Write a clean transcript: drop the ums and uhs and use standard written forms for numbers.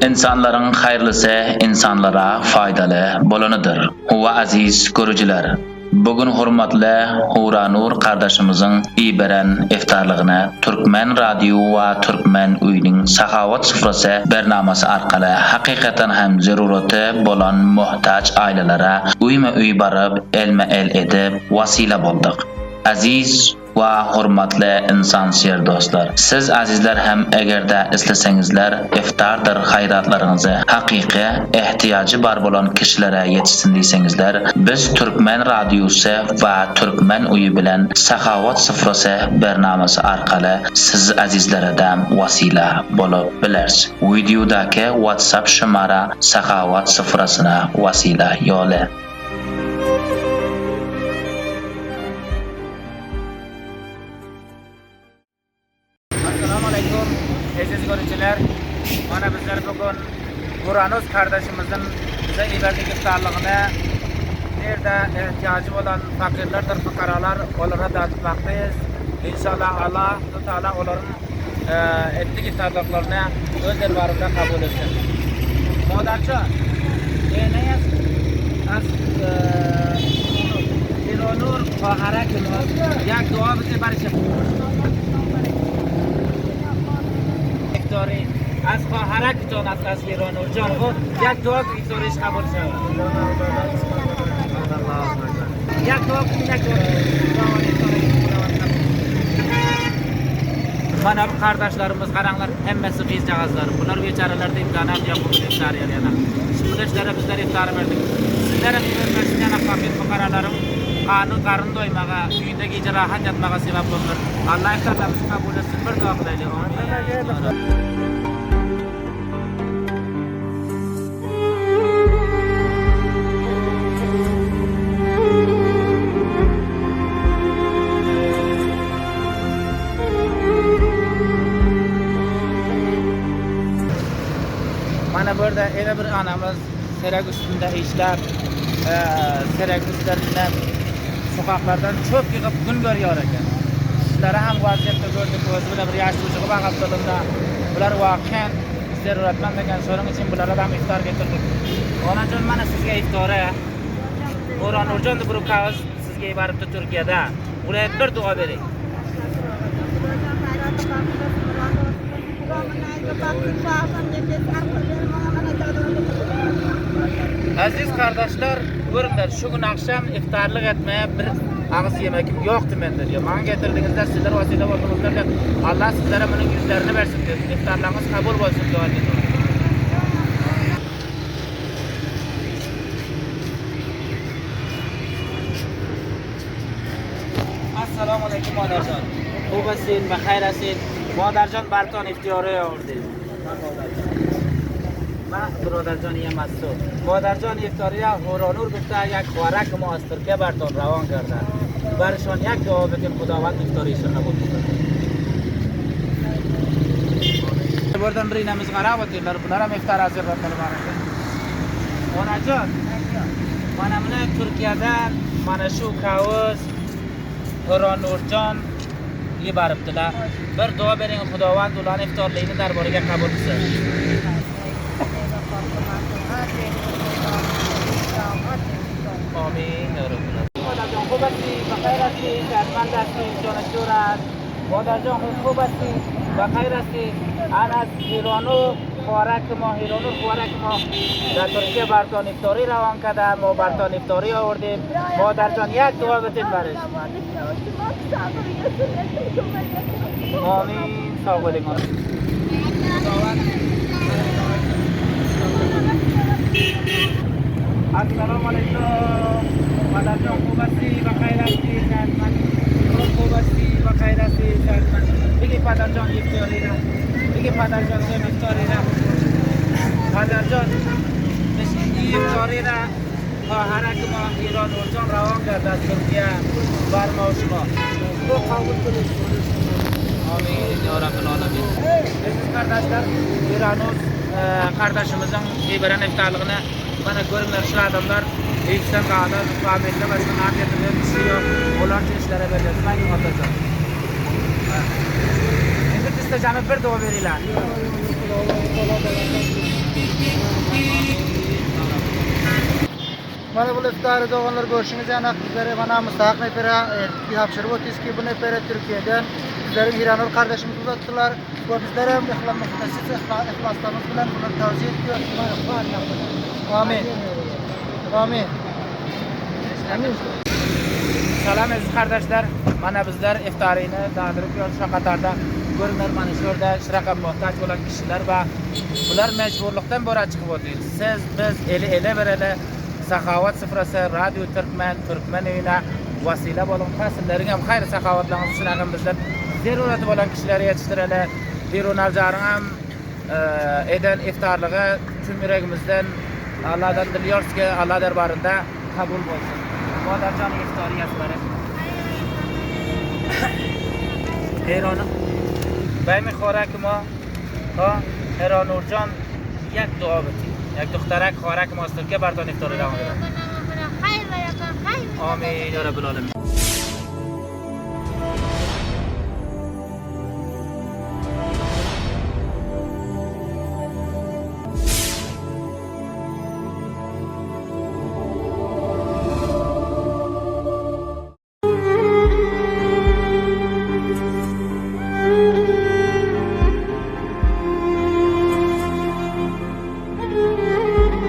Ynsanlaryň haýyrlysy ynsanlara faýdaly bolanydyr. Hawa aziz görüjiler, bu gün hormatly Huranur gardaşymyzyň iberen iftarlygyny Türkmen radio we Türkmen öýüniň Sahawat sufrasy bernamasy arkaly hakykatan hem zeruraty bolan muhtaç aýlalara öýme-öý baryp elme-el edip wasila boldyk. Aziz we hormatly ynsansöýer dostlar! Siz azizler hem eger-de isleseňizler iftardyr haýratlaryňyzy hakyky ähtiýajy bar bolan kişilere ýetişsin diýseňizler biz Türkmen radiosy we Türkmen uýy bilen Sahawat sufrasy bernamasy arkaly siz azizlerede wasila bolup bilers. Wideodaky WhatsApp şumara Sahawat sufrasyna wasila ýoly. Assalamu aleýkum eziz görüjiler. Mana bizler bu gün Guranos kardeşimizin bize iberdik iftarlygyny nirde ihtiyacı bolan fakirlerdir fukaralar olara dağıtmaktayız. İnşallah Allah Teala olaryň e, etdik iftarlyklaryny öz derbarynda kabul etsin. Modarça, eneýas as Hironur خواهرک ما یک دعا بده برش افطاری از خواهرکتان است از هیرانور جان خب یک دعا که افطاریش قبول شود یک دعا کنید یک دعا Mana bu kardeşlerimiz qaranglar hemmesi qizcağızlar. Bular beçarelarda imkaniyat yo'q bu iftar yana. Şu bizlere bizler iftar berdik. Sizlere bir yana fakir fukaralarim qani qarın doymaga, uyda gece rahat yatmaga sebep olur. Allah iftarlarımızı kabul etsin. Bir dua kılaylı. Amin. Mana bu yerda yana bir anamız serak üstünde işlep, e, serak üstlerinden sokaklardan çöp yığıp gün görüyor ekan. Sizlere ham vaziyetde gördük, özü bilen bir yaş çocuğu var gapdalında. Bular vakiyen zaruratmand ekan, şonuň üçin bulara da iftar getirdik. Onajon mana sizga iftори. O'ron Nurjon bir ukamiz sizga yuboribdi Turkiyada. Ularga bir duo bering. Aziz kardeşler, görüňler şu gün akşam iftarlyk etmeye bir ağız yemekim yoktu mende diyor. Bana getirdinizler, sizler vasile oldunuzlar diyor. Allah sizlere bunun yüzlerini versin diyor. İftarlarınız kabul olsun diyor. Assalomu alaykum modarjon. Xup هستین و خیر هستین. مادرجان برتان افتیاره آوردیم. من برادرجان یه مسعود. مادرجان افتاریه هورانور گفته یک خوارک ما از ترکیه برتان روان کرده. برشان یک دعا بکن خداوند افتاریش قبول کنه. Buradan bir inemiz qarab o'tinglar. Bular ham iftar hazırladilar mana. Onajon, mana buni Turkiyadan mana shu kavuz Nurjon yuboribdilar. Bir duo bering, Xudovand ularni iftorligini darboriga qabul qilsin. Amin ya Rabbil alamin. مادرجان خوب هستی؟ بخیر هستی؟ صحتمند هستی؟ جان جور است؟ مادرجان خوب هستی؟ بخیر هستی؟ ان از ایرانو خوارک ما ایرانو خوارک ما در ترکیه برتان افطاری روان کرده ما برتان افطاری آوردیم مادرجان یک دعا بتین برش آمین sog' bo'ling Assalomu alaykum مادرجان خوب هستی بخیر هستی صحتمند خوب هستی بخیر هستی صحتمند بگی پدرجان افطاری را بگی پدرجان سه افطاری را پدرجان افطاری را خواهرک ما ایران جان روان کرد از ترکیه بر ما و شما Amin ya Rabbil alamin. Aziz kardeşler, İranuz kardeşimizin iberen iftarlığını bana görünler şu adamlar işten qadar rahmetli başına nan getirip işi yok. Olar için işlere veriyor. Ben atacağım. Endi bizda jami bir duo beringlar. Mana bul iftary doganlar görşüňiz ýanak bizlere mana Mustahak nefere tabşyryp otyrys ki bu nefere Türkiýeden bizleriň Hiranur kardeşimiz uzatdylar we bizlerem muhtasyz yhlaslarymyz bilen bulary tawsiýe etýäris. Amin. Amin. Salam eziz kardeşler. Mana bizler iftaryny dadyryp ýörüs şu katarda. Görüner mana şu ýerde şuraka muhtaç bolan kişiler bar. Bular mejburlykdan bora çykyp otyr. Siz, biz eli ele bereli. Sahawat sufrasy, Radio Türkmen, Türkmen öýüne wasile boluň. Ta sizleriň hem haýyr sahawatlaryňyz üçin agam bizler zeruraty bolan kişileri ýetişdireli. Birunarjaryň hem eden iftarlygy tüm ýüregimizden Allahdan diliyoruz ki Allah derbarynda kabul bolsun. Bodarjanyň iftary ýazlary. Heyronu. Baymi xorak ma ha Heranurcan یک دعا بتی. یک دخترک خارک ما است که بردان افطار را. آمین یا رب العالمین.